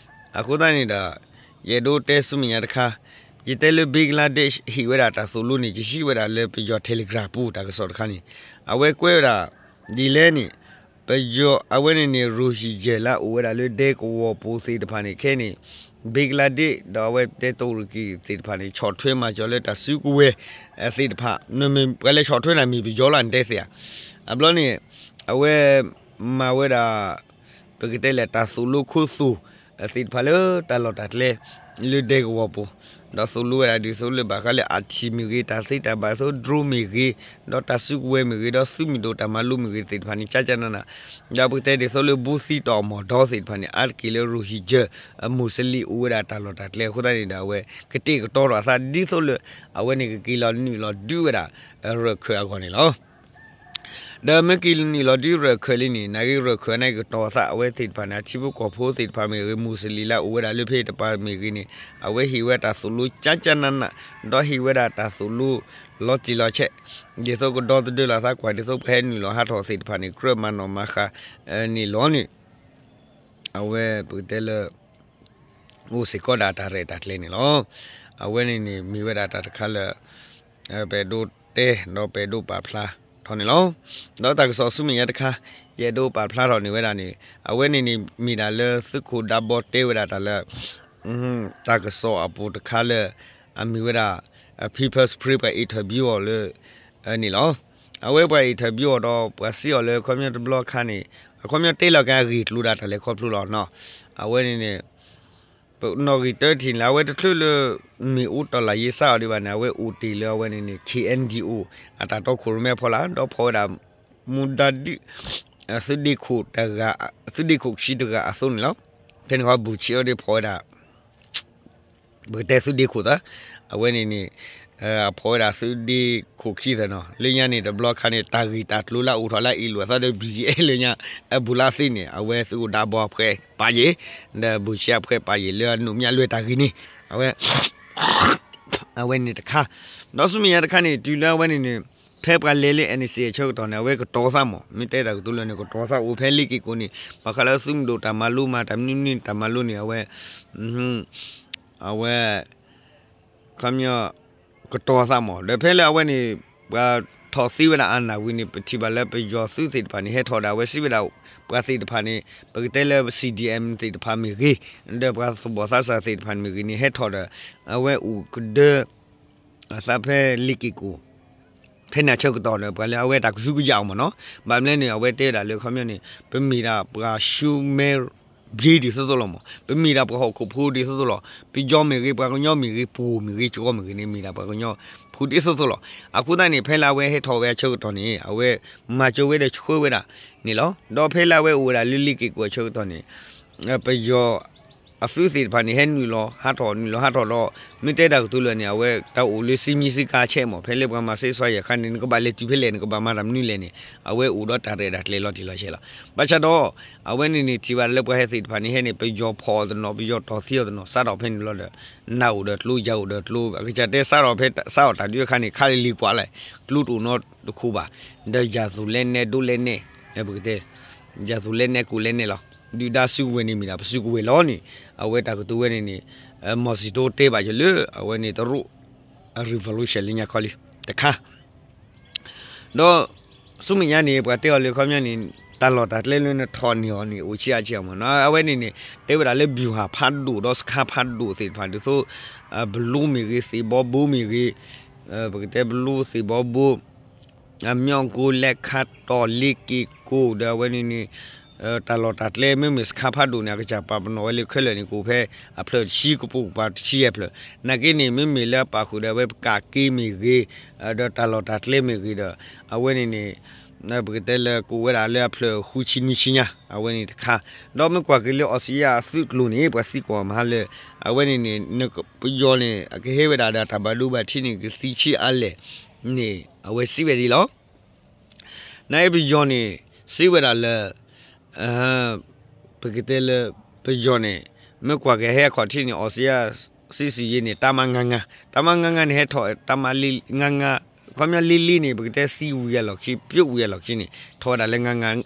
အဃိသတးန့ၣ်ဒီး ယအဲၣ်ဒိးတဲဆူမဲာ်ညါတခါ, ယတဲလၢ Bangladesh ဟ့ၣ်ဝဲဒၣ်တၢ်သိၣ်လိန့ၣ် ယဟံးဝဲဒၣ်လၢပယီၤ Telegram ပူၤတၢ်ကစီၣ်တခါန့ၣ် အဝဲကွဲးဝဲဒၣ် ဒ်လဲၣ်န့ၣ် ပယီၤအဝဲန့ၣ်န့ၣ် Rohingya လၢအအိၣ်ဝဲဒၣ်လၢဒဲကဝီၤပူၤသ့ၣ်တဖၣ်န့ၣ် ခဲအံၤန့ၣ် Bangladesh ဒီးအဝဲတဲတူရကံသ့ၣ်တဖၣ်န့ၣ် ဆီၣ်ထွဲမၤစၢၤလၢတၢ်စုကဝဲၤသ့ၣ်တဖၣ် ပှၤလဲၤဆီၣ်ထွဲန့ၣ်မ့ၢ်ပယီၤလီၤ နတဲသ့ဧါ. အဘျီန့ၣ် အဝဲမၤဝဲဒၣ် ပကတဲလဲၣ် တၢ်သိၣ်လိခိၣ်သူၣ်သ့ၣ်တဖၣ်လၢတၢ်လီၢ်တၢ်ကျဲ လၢဒဲကဝီၤပူၤ, ဒီးသိၣ်လိဝဲဒၣ်ဒ်သိးလၢဘၣ်ဃးလၢ အထံး မ့ၢ်ဂ့ၤ, တၢ်သ့တၢ်ဘၣ်သိး drone မ့ၢ်ဂ့ၤ, ဒီးတၢ်စုကဝဲၤမ့ၢ်ဂ့ၤ, ဒီးသုးမုၢ်ဒိၣ်တၢ်မၤလိမ့ၢ်ဂ့ၤသ့ၣ်တဖၣ်န့ၣ် ကကနန, ဒီးပကတဲဒ်သိးလၢ ဘူးသီး ဒီးမီၢ်ဒီသ့ၣ်တဖၣ်န့ၣ် အါတက့ၢ်လၢ Rohingya အ Muslim အိၣ်ဝဲဒၣ်တၢ်လီၢ်တၢ်ကျဲအဃိသတးန့ၣ်ဒီး အဝဲကတဲာ်ကတီၤထီၣ်အသးဒ်သိးလၢ အဝဲန့ၣ်ကက့ၤလီၤနုာ်လီၤဒုးဝဲဒၣ် ရၢၢ်ခၢၣ်အဂီၢ်န့ၣ်လီၤ. ဒီးမ့ၢ်က့ၤနုာ်လီၤဒုးရၢၢ်ခၢၣ်လံန့ၣ် နာ်က့ရၢၢ်ခၢၣ်န့ၣ်ကတီၤအသး အဝဲသ့ၣ်တဖၣ်န့ၣ် အထံဖိကီၢ်ဖိသ့ၣ်တဖၣ်မ့ၢ်ဂ့ၤ မူးစလ့ၣ်လၢအအိၣ်ဝဲဒၣ်လၢဖဲတပၤမ့ၢ်ဂ့ၤန့ၣ် အဝဲဟ့ၣ်ဝဲတၢ်သိၣ်လိကကနန, ဒီးဟ့ၣ်ဝဲဒၣ်တၢ်သိၣ်လိလီၤတံၢ်လီၤဆဲး, ဒ်သိးကဒီသဒၢလီၤသးကွၢ် ဒ်သိးပှၤဟဲနုာ်လီၤဟးထီၣ်သ့ၣ်တဖၣ်န့ၣ် ကြၢးမၤနီၣ်မၤဃါန့ၣ်လီၤန့ၣ် အဝဲပကတဲလၢ အိၣ်စ့ၢ်ကီးဒၣ်တၢ်ရဲၣ်တၢ်ကျဲၤန့ၣ်လီၤ. အဝဲန့ၣ်န့ၣ် မ့ၢ်ဝဲဒၣ်တၢ်တခါလၢ ပအဲၣ်ဒိးတဲ ဒီးပအဲၣ်ဒိးပာ်ဖျါထီၣ်န့ၣ်လီၤ. ဒီးတၢ်ကစီၣ်ဆူမဲာ်ညါတခါ ယအဲၣ်ဒိးပာ်ဖျါထီၣ်န့ၢ်ဝဲဒၣ်န့ၣ် အဝဲန့ၣ်န့ၣ် မ့ၢ်ဒၣ်လၢသုးခိၣ်ဒါဘီတဲဝဲဒၣ်တၢ်လၢ တၢ်ကစီၣ်အပူၤတခါလၢ အမ့ၢ်ဝဲဒၣ် People's Spring ပှၤ interview အီၤလၢ န့ၣ်လီၤ. အဝဲပှၤ interview အီၤဒီး ပှၤစံးအီၤလၢ ခီပညီတဘျီခါန့ၣ် အခီပညီတဲလီၤက့ၤအဂ့ၢ်ကျိၤဒၣ်တၢ်လဲၤခီဖျိလီၤနီၤ. အဝဲန့ၣ်န့ၣ် ပနီၣ်ဂံၢ်တၢထံၣ်န့ၣ်လၢ အဝဲတချုးလၢ မ့ၢ်အိၣ်တီၢ်လၢ်ယ့စးအီၤဒံးဘၣ်န့ၣ် အဝဲအိၣ်တ့ၢ်လၢအဝဲန့ၣ်န့ၣ် K N D O အတၢ်တီခိၣ်ရိၣ်မဲအဖီလာ် ဒီးဖီၣ်ဝဲဒၣ် မူဒါဒုး သုးဒ့ခိၣ်တဂၤ သုးဒ့ခိၣ်ခံတဂၤအသိးန့ၣ်လီၤ. ဖဲန့ၣ်ခီ ဘူၣ်ဆံးအီၤဒ်ဖီၣ်ဝဲဒၣ် ပကတဲသုးဒ့ခိၣ်သၢ အဝဲန့ၣ်န့ၣ် အဖီၣ်ဝဲဒၣ်သုးဒ့ခိၣ်ခံသၢနီၤ. လၢညါန့ၣ် တဘျီခါန့ၣ် တၢ်ဂ့ၢ်တၢ်ကျိၤလၢအအိၣ်ထီၣ်လၢအ့ၣ်လိာ်အသးဒီး B G A လၢညါ အဘူးလၢသ့န့ၣ် အဝဲသုးခိၣ်ဒါဘီအဖှဲးပာ်ယ့ၣ် ဒီးဘူၣ်ဆံးအဖှဲးပာ်ယ့ၣ်လၢအနုာ်မၠးလွဲၢ်တၢ်ဂ့ၢ်န့ၣ် အဝဲ အဝဲန့ၣ်တခါ ဒီးဆူမဲာ်ညါတခါန့ၣ် တုၤလၢအဝဲန့ၣ်န့ၣ် ဖဲပှၤလဲၤလၢ N C A အဆၢကတီၢ်န့ၣ် အဝဲကတီၤသးမး မ့ၢ်တဲတၢ်ကတိၤလၢာ်န့ၣ် ကတီၤသးအိၣ်ဖဲလ့ၤက့ၤကိာ်န့ၣ် ဘၣ်ဃးလၢသုးမုၢ်ဒိၣ်တၢ်မၤလိမၤတၢ်မနုၤမနုၤတၢ်မၤလိန့ၣ် အဝဲ အဝဲ ခီပညီ ကတီၤသးမး ဒီးဖဲလၢအဝဲန့ၣ် ပှၤထီၣ်သ့ဝဲဒၣ်အနၢ်ဝံၤန့ၣ် ပထံၣ်ဘၣ်လၢပယီၤသုးသ့ၣ်တဖၣ်န့ၣ် ဟဲထီၣ်ဒီး အဝဲစံးဝဲဒၣ် ပှၤသ့ၣ်တဖၣ်န့ၣ် ပကတဲလၢ C D M သ့ၣ်တဖၣ်မ့ၢ်ဂ့ၤ ဒီးပှၤသဘီၣ်သးစၢ်သ့ၣ်တဖၣ်မ့ၢ်ဂ့ၤန့ၣ် ဟဲထီၣ်ဒီး အဝဲအိၣ်ကဒၢ အသးဖဲလ့ၤက့ၤကိာ် ဖဲန့ၣ်အဆၢကတီၢ်ဒီး ပှၤလၢအဝဲတၢ်ကဟုကယာ်အီၤမးနီၤ. ဘၣ်မနုၤလဲၣ်န့ၣ် အဝဲတဲဝဲဒၣ်လၢခီပညီန့ၣ် ပမ့ၢ်ဒၣ်ပှၤၡူမဲဘျ့ဒ်သိးသိးလီၤမး, ပမ့ၢ်ဒၣ်ပှၤဟီၣ်ခိၣ်ဖိဒ်သိးသိးလီၤ. ပယီၤမ့ၢ်ဂ့ၤ ပှၤကညီမ့ၢ်ဂ့ၤ ပှိၢ်မ့ၢ်ဂ့ၤ ကီမ့ၢ်ဂ့ၤန့ၣ် မ့ၢ်ဒၣ်ပှၤကညီဖိဒ်သိးသိးလီၤ. အဃိသတးန့ၣ် ဖဲလၢအဝဲဟဲထီၣ်ဝဲအဆၢကတီၢ်န့ၣ် အဝဲမၤစၢၤဝဲဒီးဆှၢဝဲဒၣ်န့ၣ်လီၤ. ဒီးဖဲလၢအဝဲအိၣ်ဝဲဒၣ်လၢလ့ၤက့ၤကိာ်အဆၢကတီၢ်န့ၣ် ပယီၤ အသုးသ့ၣ်တဖၣ်န့ၣ် ဟဲနုာ်လီၤဟးထီၣ် နုာ်လီၤဟးထီၣ်ဒီး မ့ၢ်တဲတၢ်ကတိၤလၢာ်န့ၣ် အဝဲတၢ်အိၣ်လၢစံမံစံကါဆဲးမး ဖဲလၢပှၤမၤစ့စွါယဲၢ်ခါန့ၣ် နကဘၣ်လဲၤတုၤဖဲလဲၣ် နကဘၣ်မၤတၢ်မနုၤလဲၣ်န့ၣ် အဝဲအိၣ်ဒီးတၢ်ရဲၣ်တၢ်ကျဲၤလီၤတံၢ်လီၤဆဲးလီၤ. ဘၣ်ဆၣ်ဒီး အဝဲန့ၣ်န့ၣ် ထံၣ်ဘၣ်လၢပှၤဟဲသ့ၣ်တဖၣ်န့ၣ် ဟဲန့ၣ် ပယီၤဖီၣ်အီၤတနီၤ ပယီၤတီၢ်သံအီၤတနီၤ စးထီၣ်ဖဲန့ၣ်လီၤဒီး နၤအိၣ်ဒီးကျိ ယၤအိၣ်ဒီးကျိ အကစၢ်တဲစးထီၣ်ဖဲ စးထီၣ်တၢ်ဒုးအခါန့ၣ် ခါလံၤကွၢ်လဲၣ် ကျိတအိၣ်နီတခိၣ်ဘၣ် ဒီးယၤသူၣ်လဲနဲၣ်ဒိးလဲနဲၣ် ပကတဲ ယၤသူၣ်လဲနဲၣ်ကိၣ်လဲနဲၣ်လီၤ. ဒုၣ်ဒါစုကဝဲၤန့ၣ်မ့ၢ်ဒၣ်ပစုကဝဲၤလီၤန့ၣ် အဝဲတၢ်ကတိၤဝဲန့ၣ်န့ၣ် မီၢ်စံၣ်တိတဲဘၣ်ယလၢ အဝဲန့ၣ်တရူး revolution လၢညါခီလံ တခါ ဒီး ဆူမဲာ်ညါန့ၣ် ပှၤတဲအီၤလၢခီပညီန့ၣ် တၢ်လီၢ်တၢ်ကျဲလၢနထီၣ်န့ၢ်အီၤန့ၣ် အိၣ်ဆံးအါဆံးအါမးနီၤ. အဝဲန့ၣ်န့ၣ် တဲဝဲဒၣ်လၢ ဗျူဟာ ဖးဒိၣ်ဒီးစခန်းဖးဒိၣ်သ့ၣ်တဖၣ်ဒ်သိး ဘလိမ့ၢ်ဂ့ၤ သ့ၣ်ဘီဘိမ့ၢ်ဂ့ၤ ပကတဲဘလိသ့ၣ်ဘီဘိ အမျီၢ်ကိလဲခါတီၢ်လ့က့ၤကိၣ်ဒီးအဝဲန့ၣ်န့ၣ် တၢ်လီၢ်တၢ်ကျဲမ့မ့ၢ်စခန်းဖးဒိၣ်န့ၣ် အကစၢ်ပာ်ပနီၣ်ဝဲလၢခဲလၢာ်န့ၣ် ကအိၣ်ဖဲအဖျၢၣ်တဆံကပိာ်ကပၤတဆံယဲၢ်ဖျၢၣ် နာ်က့န့ၣ် မ့မ့ၢ်လၢအပာ်ဃုာ်ဒီးအဝဲပကးက့မ့ၢ်ဂ့ၤ ဒီးတၢ်လီၢ်တၢ်ကျဲမ့ၢ်ဂ့ၤဒီး အဝဲန့ၣ်န့ၣ် ပကတဲလၢကအိၣ်ဝဲဒၣ်လၢအဖျၢၣ်ဃုဆံနွံဆံညါ အဝဲန့ၣ်တခါ ဒီးမ့ၢ်ကွၢ်က့ၤလၢအီစံယါအသုးကျိၤန့ၣ် ပှၤသံကွၢ်မဟါလၢ အဝဲန့ၣ်န့ၣ် ပယီၤန့ၣ် အကဟဲဝဲဒၣ်ဒီးတၢ်ဘၣ်ဒိဘၣ်ထံးန့ၣ် ကသံဆံးအါလဲၣ်န့ၣ် အဝဲစံးဝဲဒ်လီၤ. နပယီၤန့ၣ် စံးဝဲဒၣ်လၢ ပကတဲလၢ ပယီၤန့ၣ် မ့ၢ်ကွၢ်က့ၤဟဲအခီၣ်ထံးန့ၣ် အီစံယါ စစ်ဆင်ရေးန့ၣ် တပ်မ ငါးငါး တပ်မ ငါးငါးန့ၣ် ဟဲထီၣ် တပ်မ လေး ငါးငါး ခီပညီ လေးလေး န့ၣ် ပကတဲသံဝံၤအလီၢ်ခံ ပြုတ်ဝံၤအလီၢ်ခံန့ၣ် ထီၣ်ဝဲဒၣ်လၢ ငါးငါး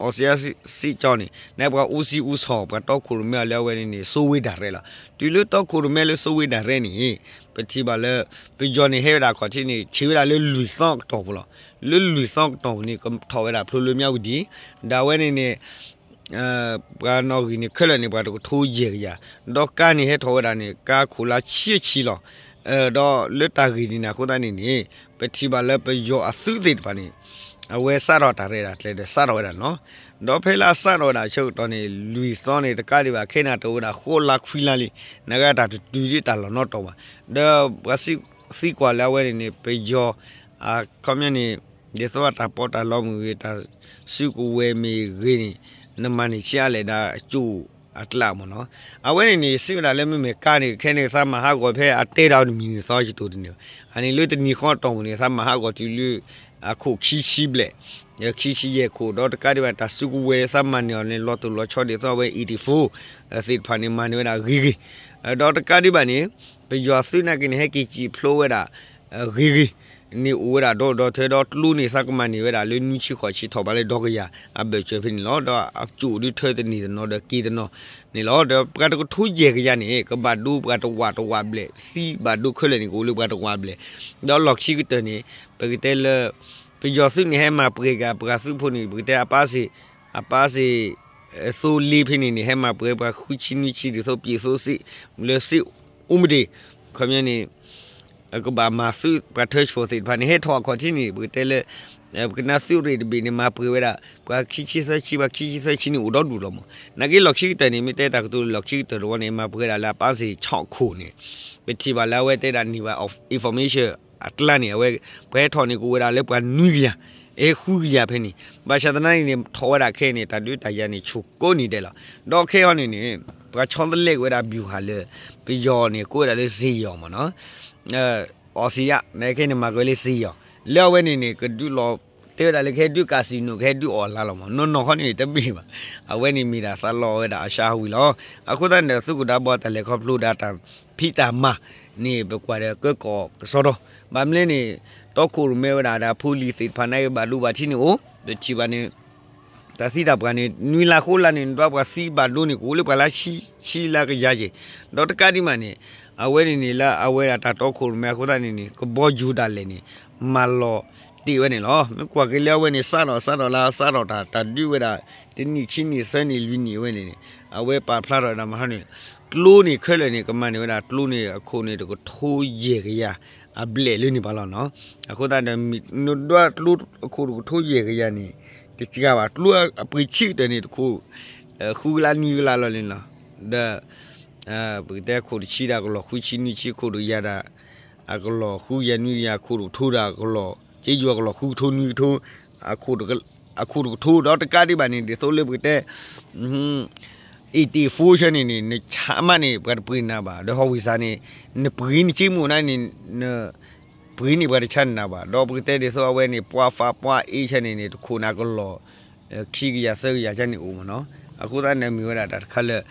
အီစံယါ စစ်ကြောင်း န့ၣ် နပှၤ ဦးစီးဦးဆောင် ပှၤတီခိၣ်ရိၣ်မဲအီၤလၢအဝဲန့ၣ်န့ၣ် စိုးဝင်း ဒၣ်ရဲၣ်လီၤ. တုၤလၢတီခိၣ်ရိၣ်မဲလၢ စိုးဝင်း ဒၣ်ရဲၣ် န့ၣ် ပထံၣ်ဘၣ်လၢ ပယီၤန့ၣ် ဟဲဝဲဒၣ်အခီၣ်ထံးန့ၣ် ဆံးဝဲဒၣ်လၢလွံၢ်သီကတီၢ်ပူၤလီၤ. လၢလွံၢ်သီကတီၢ်ပူၤန့ၣ် ကထီၣ်ဝဲဒၣ်ဖျိလၢမၠးဝတံၤ ဒီးအဝဲန့ၣ်န့ၣ် ပှၤနီၣ်ဂံၢ်န့ၣ် ခဲလၢာ်န့ၣ် ပှၤတကထိယဲၢ်ကယၤ ဒီးကါန့ၣ်ဟဲထီၣ်ဝဲဒၣ်န့ၣ် ကါခိၣ်လါဆံဆံလီၤ. ဒီးလၢတၢ်ဂ့ၢ်န့ၣ်န့ၣ် အဃိသတးန့ၣ်န့ၣ် ပထံၣ်ဘၣ်လၢပယီၤအသုးသ့ၣ်တဖၣ်န့ၣ် အဝဲစးထီၣ်တၢ်ရဲၣ်တၢ်ကျဲၤဒီးစးထီၣ်ဝဲဒၣ်န့ၣ်လီၤ. ဒီးဖဲလၢအစးထီၣ်ဝဲဒၣ်အဆၢကတီၢ်န့ၣ် လွံၢ်သီန့ၣ် တကးဒံးဘၣ် ခဲန့ၣ်တအိၣ်ဝဲဒၣ်ဃိးလါခွံလါလံ နကတၢ်တတုၤဒ်တၢ်လီၢ်နီတီၢ်ဘၣ်. ဒီးပှၤသံကွၢ်လၢအဝဲန့ၣ်န့ၣ် ပယီၤ အခီပညီန့ၣ် ဒ်သိးတၢ်ပီးတၢ်လီမ့ၢ်ဂ့ၤ တၢ်စုကဝဲၤမ့ၢ်ဂ့ၤန့ၣ် နမၤန့ၢ်ဆံးအါလဲၣ်ဒၣ်အကၠိၣ်အကျးမ့ၢ်နီၤ. အဝဲန့ၣ်န့ၣ် စံးဝဲဒၣ်လၢမ့မ့ၢ်ကါန့ၣ် ခဲန့ၣ်သးမၤဟးဂီၤဖဲအတဲဒၣ်တမံၤန့ၣ်သီကတိၤတန့ၢ် အန့ၣ်လၢတနံၤဃီတီၢ်ပူၤန့ၣ် သးမၤဟးဂီၤတုၤလၢ အခိၣ်ခံဆံဘျဲၣ် ခံဆံယဲၢ်ခိၣ် ဒီးတကးဒံးဘၣ် တၢ်စုကဝဲၤသးမၤန့ၢ်အီၤန့ၣ် လီၤတိၢ်လီၤဆီဒ်သိးအဝဲ eighty four သ့ၣ်တဖၣ်န့ၣ် မၤန့ၢ်ဝဲဒၣ်ဂ့ၤဂ့ၤ ဒီးတကးဒံးဘၣ်န့ၣ် ပယီၤသုးနာ်က့န့ၣ် ဟဲက့ၤစံၣ်ဖျိဝဲဒၣ် ဂ့ၤဂ့ၤ န့ၣ်အိၣ်ဝဲဒၣ်ဒီဒီထၢဒီးကျိန့ၣ် သးကမၤန့ၢ်ဝဲဒၣ်လၢနွံဆံဃိးဆံထီၣ်ဘးလၢဒီကယၤအဘၢၣ်စၢၤဖဲန့ၣ်လီၤ. ဒီးအကၠိၣ်ဒုးထၢတန့ၢ်တနီၤဒီးက့ၤတနီၤန့ၣ်လီၤ. ဒီးပှၤတကထိယဲၢ်ကယၤန့ၣ် ကဘၣ်ဒိပှၤတဝာ်တဝာ်ဘျဲၣ်, သံဘၣ်ဒိခဲလၢာ်န့ၣ် ကအိၣ်လၢပှၤတဝာ်ဘျဲၣ်. ဒီးလီၢ်ခံကတၢၢ်န့ၣ် ပကတဲလၢ ပယီၤသုးန့ၣ်ဟဲမၤပှဲၤက့ၤပှၤသုးဖိန့ၣ် ပကတဲအပၢ်စ့ၣ်, အပၢ်စ့ၣ် သိလ့ဖဲန့ၣ်န့ၣ် ဟဲမၤပှဲၤပှၤဃုဆံနွံဆံဒ်သိးပၠ့ၣ်သိစ့ၣ် လၢစ့ၣ်အိၣ်မ့ၢ်ဒ့ၣ်, ခီပညီန့ၣ် ကဘၣ်မၤသုးပှၤထၢဆှိၣ်သ့ၣ်တဖၣ်န့ၣ် ဟဲထီၣ်အခီၣ်ထံးန့ၣ် ပကတဲလၢ ပကနၣ်သုးရ့ၣ်တဘ့ၣ်န့ၣ် မၤပှဲၤဝဲဒၣ် ပှၤခံဆံသၢဆံ ပှၤခံဆံသၢဆံန့ၣ် အိၣ်ဒီဒူၣ်လီၤမး. နာ်က့လီၢ်ခံကတၢၢ်န့ၣ် မ့ၢ်တဲတၢ်ကတိၤလၢလီၢ်ခံကတၢၢ်တဝီန့ၣ် မၤပှဲၤဝဲဒၣ်လၢအပၢ်စ့ၣ်ဆီၣ်ခိၣ်န့ၣ် ပထံၣ်ဘၣ်လၢအဝဲတဲဒၣ်န့ၢ်ဘၣ် information အကျါန့ၣ် အဝဲ ပှၤဟဲထီၣ်န့ၣ် ကအိၣ်ဝဲဒၣ်လၢပှၤနွံကယၤ, အဲ ဃုကယၤဖဲန့ၣ်, ဘၣ်ဆၣ်သနာ်က့န့ၣ် ထီၣ်ဝဲဒၣ်ခဲအံၤန့ၣ် တၢ်ဒုးတၢ်ယၤန့ၣ် ဆူၣ်ကိးနံၤဒဲးလီၤ. ဒီးခဲအံၤန့ၣ်န့ၣ် ပှၤဆီတလဲက့ၤဝဲဒၣ် ဗျူဟာ လၢ ပယီၤန့ၣ် ကိးဝဲဒၣ်လၢစ့ယီၤမးနီၤ အီစံယါ နာ်က့န့ၣ် မၤက့ၤဝဲလၢစ့ယီၤ, လၢအဝဲန့ၣ်န့ၣ် ကဒုးလီၤ တဲဝဲဒၣ်လၢကဟဲဒုး casino ကဟဲဒုး online လီၤမး, နီၢ်နီၢ်ခီန့ၣ်တမ့ၢ်ဘၣ်. အဝဲန့ၣ်မ့ၢ်ဒၣ်သးလီဝဲဒၣ်အစှၤဝံၤလီၤ. အဃိသတးန့ၣ်ဒီး သုးခိၣ်ဒါဘီတၢ်လဲၤခီဖျိဒၣ်တၢ်ဖံးတၢ်မၤန့ၣ် ပကွၢ်ဒီးကၢကီၢ်ကစီဒီ, ဘၣ်မနုၤလဲၣ်န့ၣ် တီခိၣ်ရိၣ်မဲဝဲဒၣ်ဒီးဖိလံၤသ့ၣ်တဖၣ်န့ၣ် ဘၣ်ဒိဘၣ်ထံးန့ၣ်အိၣ် ပထံၣ်ဘၣ်န့ၣ် တၢ်သံတၢ်ပှၢ်န့ၣ် နွံလါဃိးလါန့ၣ် နဒွးပှၤသံဘၣ်ဒိန့ၣ် ကအိၣ်လၢပှၤလၢဆံလါကယၤက့ၤ, ဒီးတကးဒံးဘၣ်န့ၣ် အဝဲန့ၣ်န့ၣ်လၢအဝဲဒၣ်တၢ်တီခိၣ်ရိၣ်မဲအဃိသတးန့ၣ်န့ၣ် ကဘီယူၤဒၣ်လဲာ်န့ၣ် မၤလီၤတ့ၢ်ဝဲန့ၣ်လီၤ. မ့ၢ်ကွၢ်က့ၤလၢအဝဲန့ၣ် စးထီၣ်စးထီၣ်လၢစးထီၣ်တၢ် တၢ်ဒုးဝဲဒၣ် တနံၣ်ခံနံၣ်သၢနံၣ်လွံၢ်နံၣ်အဝဲန့ၣ်န့ၣ် အဝဲပာ်ဖျါထီၣ်ဝဲဒၣ်မဟါန့ၣ် ကျိန့ၣ်ခဲလၢာ်န့ၣ် ကမၤန့ၢ်ဝဲဒၣ်ကျိန့ၣ်အခိၣ်န့ၣ် တကထိယဲၢ်ကယၤအဘျဲၣ်လၢန့ၣ်ပှၤလီၤနီၤ. အဃိသတးဒီး နဒွးကျိအခိၣ်တကထိယဲၢ်ကယၤန့ၣ် တစှၤဘၣ်, ကျိအပှ့ၤဆံးကတၢၢ်န့ၣ် တခိၣ် ဃုကလးနွံကလးလီၤန့ၣ်လီၤ. ဒီး ပကတဲအခိၣ်တဆံဒီးကလီၤဃုဆံနွံဆံ, ခိၣ်တကယၤဒီး အကလီၤဃုကယၤနွံကယၤ, ခိၣ်တကထိဒီးကလီၤ က့ယိၤအကလီၤဃုကထိနွံကထိ, အခိၣ်တကထိဒီးတကးဒံးဘၣ်န့ၣ် ဒ်သိးလၢပကတဲ eighty-four ဆၢန့ၣ်န့ၣ် နဆါမးန့ၣ် ပှၤတပှ့ၤနၤဘၣ်, ဒီးဟီၣ်ဝံၣ်စၢ်န့ၣ် နပှ့ၤနစ့မုၢ်နၤန့ၣ် နပှ့ၤန့ၢ်ပှၤတဆါနၤဘၣ်, ဒီးပကတဲဒ်သိးအဝဲန့ၣ် ပှၤဖးပှၤအ့ဆၢန့ၣ်န့ၣ် တခိၣ်န့ၣ်ကလီၤ ခံကယၤသၢကယၤဆၢန့ၣ်အိၣ်မးနီၤ. အဃိသတးန့ၣ်မ့ၢ်ဝဲဒၣ်တၢ်တခါလၢ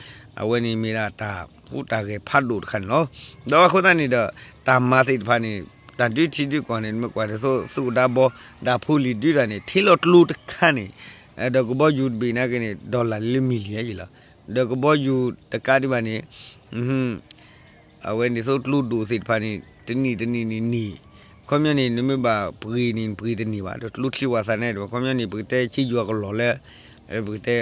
အဝဲန့ၣ်မ့ၢ်ဒၣ်တၢ်ဟူးတၢ်ဂဲၤဖးဒိၣ်တခါန့ၣ်လီၤ. ဒီးအဃိသတးန့ၣ်ဒီး တၢ်မၤသ့ၣ်တဖၣ်န့ၣ် တၢ်ဒုးထံဒုးကီၢ်န့ၣ် မ့ၢ်ကွၢ်ဒ်သိး သုးခိၣ်ဒါဘီ ဒီးဖိလံၤဒုးတၢ်န့ၣ် ထံၣ်လီၤကျိတခါန့ၣ် ဒီးကဘီယူၤတဘ့ၣ်နာ်က့န့ၣ် dollar လၢ million ယံၤလီၤ. ဒီးကဘီယူၤတကးဒံးဘၣ်န့ၣ် အဝဲန့ၣ်သိးကျိဒိၣ်သ့ၣ်တဖၣ်န့ၣ် တနံၣ်တနံၣ်န့ၣ်န့ၣ် ခီပညီန့ၣ် နမ့ၢ်ဘၣ်ပှ့ၤန့ၣ် နပှ့ၤတန့ၢ်ဘၣ်, ဒီးကျိချံဝၤသးန့ၣ်ဒီး ခီပညီန့ၣ် ပကတဲက့ယိၤအကလီၤလၢ ပကတဲ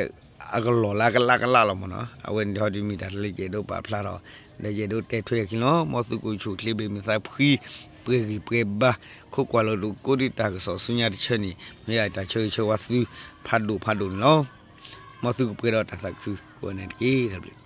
အကလီၤလၢအကလးကလးလီၤမးနီၤ. အဝဲန့ၣ်ဒီးဒ်မ့ၢ်တၢ်တလၢယအဲၣ်ဒိးပာ်ဖျါထီၣ် ဒီးယအဲၣ်ဒိးတဲထွဲအခံလီၤ. မ်သုကအိၣ်ဆူၣ်အိၣ်ချ့ ဘၣ်မုာ်သးဖှံ ပှဲၤဂံၢ်ပှဲၤဘါ ခိးကွၢ်လိာ်ဒိၣ်ကိးဒံးတၢ်ကစီၣ်ဆူညါတဆၢန့ၣ် မ့ၢ်ဒၣ်တၢ်ဆၢဂ့ၤဆၢဝါသုဖးဒိၣ်ဖးဒိၣ်န့ၣ်လီၤ. မ်သုကပှဲၤဒီးတၢ်သးခုကိးဂၤဒဲးတက့ၢ်. တၢ်ဘျုး